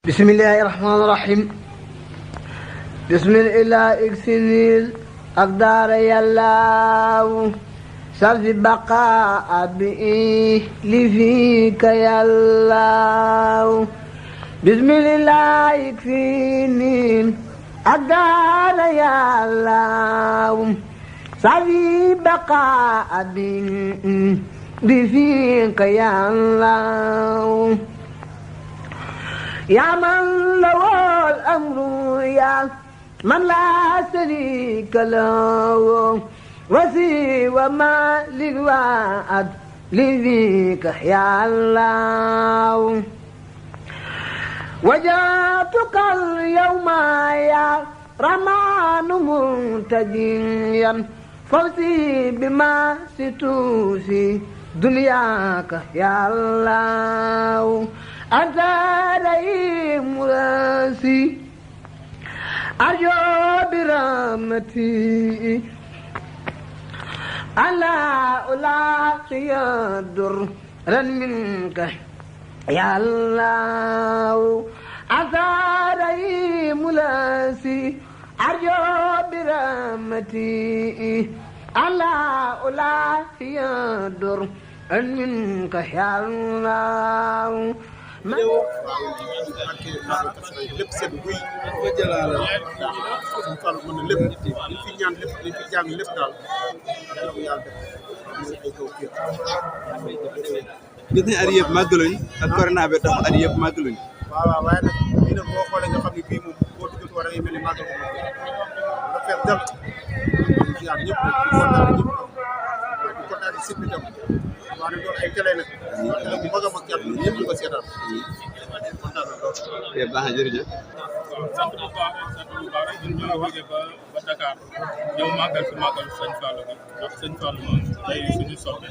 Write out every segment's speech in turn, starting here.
بسم الله الرحمن الرحيم بسم الله اكسنيل أقدار يلاو سلف بقاء بإيه لفيك يلاو بسم الله يكفيني أقدار يلاو سلف بقاء بإيه لفيك يلاو يا من له الأمر يا من لا شريك له وسوى ما للوعد لذيك يا الله وجاتك اليوم يا رمان منتجيا فوزي بما ستوسي دنياك يا الله أنت رئيم راسي أرجو برحمتي ألا ألاقي درا منك يا الله أنت رئيم راسي أرجو برحمتي ألا ألاقي درا منك يا الله lépp seen guy ko jëlaale suñu fan mën na lépp li fi ñaan lépp li fi jàng lépp daal yàlla ko yàlla def muy ay kaw kii gis nañ at yëpp màggaluñ ak corona bi tax at yëpp màggaluñ waaw waaye nag bii nag boo xoolee nga xam ne bii moom boo dugg war a mel ni màggal ko nga fees del yaan ñëpp nag di kontaan ñëpp waaye di kontaan si site bi tam waaye doon ay télé nag télé bu mag a mag yàlla ñëpp di ko seetaan kontaan na lool baax na jërëjëf sant bu baax rek ñun ñoo jógee ba Dakar ñëw màggal fi màggal sëñ Fallou bi ndax sëñ Fallou moom day suñu soppe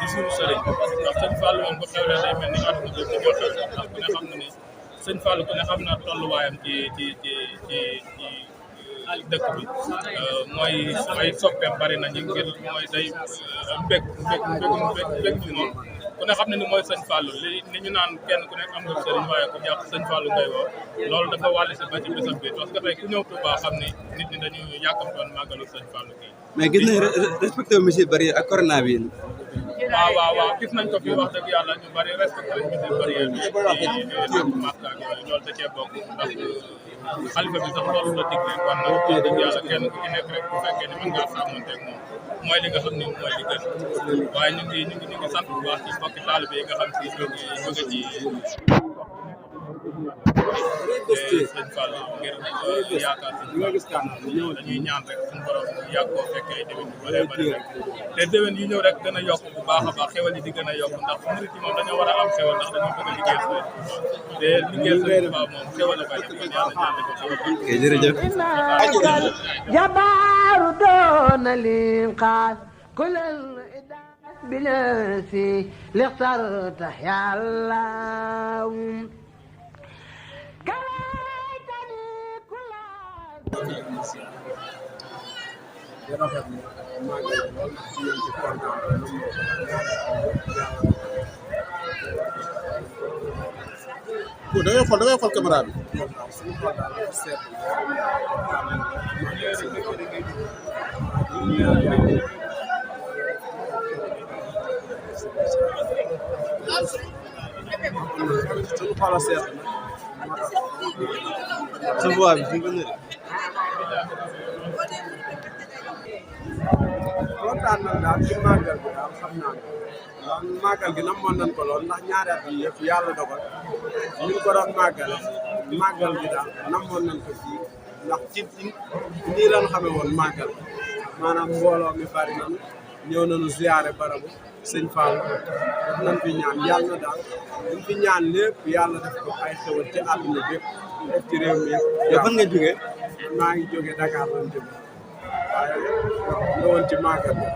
di suñu sëriñ ndax sëñ Fallou moom bu xewlee day mel ni àdduna bi dañoo xew ndax ku ne xam na ni sëñ Fallou ku ne xam na tolluwaayam ci dëkk bi mooy ay soppeem bari na ñu ngir mooy day mbég bi moom ku ne xam ne ni mooy sëñ Fallou li ñu naan kenn ku nekk am nga sëriñ waaye ku jàpp sëñ Fallou ngay woo loolu dafa wàlli si ba ci bisam bi parce que tey ku ñëw Touba xam ni nit ñi dañu yàkkamtoon màggalu sëñ Fallou kii mais gis nañ respecté mesures barrières ak corona bi waaw gis nañ ko fi wax dëgg yàlla ñu bari respecté mesures barrières bi ci Makka ak yooyu loolu da cee bokk ndax xalifa bi sax loolu la digle kon nag wax dëgg yàlla kenn ku ci nekk rek bu fekkee ni mën ngaa sàmmanteeg moom mooy li nga xam ni mooy li gën waaye ñu ngi sant bu baax ci mbokki taalibe yi nga xam si ñu ngi jóge ci sëñ Fall ngir yaakaar dañuy ñaan rek suñu borom yàgg koo fekkee ay déwén yu bëree bëri rek te déwén yi ñëw rek gën a yokk bu baax a baax xewal yi di gën a yokk ndax murit yi moom dañoo war a am xewal ndax dañoo bëgg a liggéey te liggéey sëñ Tuubaa moom xewal la bëri kon yàlla ñaan ko xewal jërëjëf jabaaru doona linqaas كل الإداد بنفسي لاخترته يا الله كرهتني كل da ngay xool caméra bi suñu xol a seet sa voix bi fi nga ne kontaan nañ daal ci màggal bi daal xam naa ne ndax màggal gi namoon nañ ko lool ndax ñaari at yi yëpp yàlla dogal ñu ngi ko doon màggal gi daal namoon nañ ko fii ndax ci nii lañ xamee woon màggal maanaam mbooloo mi bari nañu ñëw nañu ziyaare barabu sëñ Fall def nañ fi ñaan yàlla na daal dañ fi ñaan lépp yàlla def ko ay xewal ci àdduna bépp def ci réew mi yëpp. yow fan nga jógee maa ngi jógee Dakar lañ jóge waaye ñëwoon ci màggal bi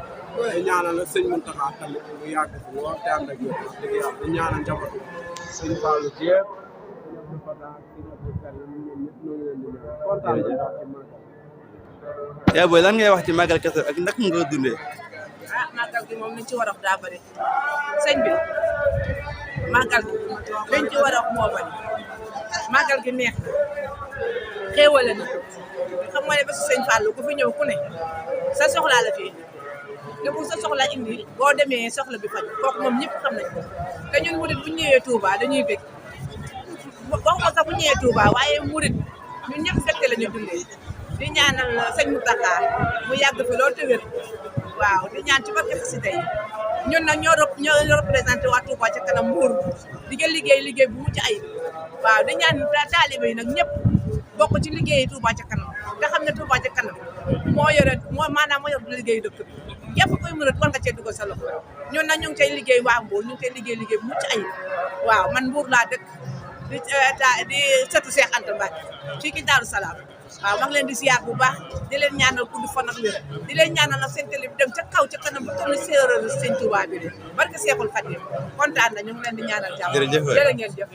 te ñaanal la sëñ Mountakha tamit mu yàgg fi lool te ànd ak yow wax dëgg yàlla di ñaanal njabootu sëñ Fall jépp kontaan nañ daal ci màggal. yaa booy lan ngay wax ci màggal Kazu ak naka nga dundee màggal gi moom liñ ci war a wax daa bëri sëñ bi màggal gi liñ ci war a wax moo bëri màggal gi neex na xéewale na xam nga ne ba si sëñ Fallou ku fi ñëw ku ne sa soxlaa la fii te bu sa soxla indi boo demee soxla bi faj kooku moom ñëpp xam nañ ko te ñun murit bu ñëwee Touba dañuy bég waxuma sax bu ñëwee Touba waaye murit ñun ñëpp fekk la ñu dundee di ñaanal sëñ Mountakha mu yàgg fi loolu te wér waaw di ñaan ci barke si tey ñun nag ñoo représenté waa Touba ca kanam Mbour di nga liggéey bu mucc ayib waaw di ñaan taalibe yi nag ñëpp bokk ci liggéey Touba ca kanam te xam ne Touba ca kanam moo yor liggéey dëkk bi képp koy mën a war nga cee dugal sa loxo ñun nag ñu ngi cay liggéey waa Mbour ñu ngi cay liggéey bu mucc ayib waaw man Mbour laa dëkk di sëtu Cheikh Anta Mbacke fii ki Daaru Salaam waaw maa ngi leen di ziar bu baax di leen ñaanal gudd fan ak wér di leen ñaanal nag seen télé bi dem ca kaw ca kanam bu toll séeréer sëñ Touba bi de barke Seexul Xadim kontaan na ñu ngi leen di ñaanal jàmm jërë ngeen jëf